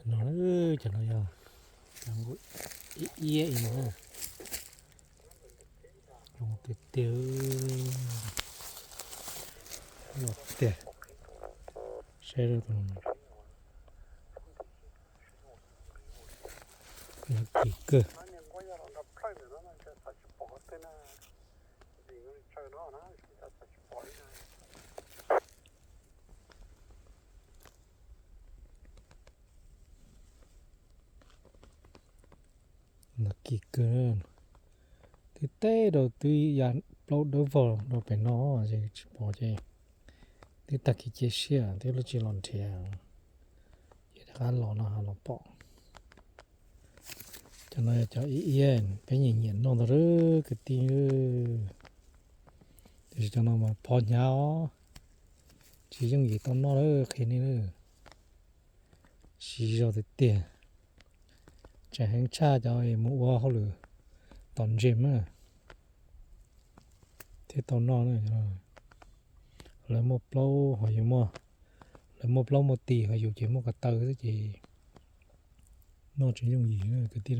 No, cov no yog cov nqus iab iab no na. Zoo tiag tiag, loj tiag. Saib tus no, kim kawg. Kim kawg, twb teb rau twb ya plaub dawb vog rau pem no ces tsis pom ces twb tag kev cia siab twb tsis los nrhiav, ces rov qab los no los pom. Cov no yog cov iab iab peb nyiam nyiam noj ntag kwv tij. Tiam sis cov no mas phov hnyav os, tsis yooj yim tau noj lawm qhia nej lawm. Siv zog tiag tiag, tseem heev tshaj cov mus ua hauj lwm tom ntses mas thiaj tau noj. Lawv muaj plaub ho yus muaj, lawv muaj plaub muaj tis ho yus ces muaj ko taw xwb ces noj tsis yooj yim kwv tij.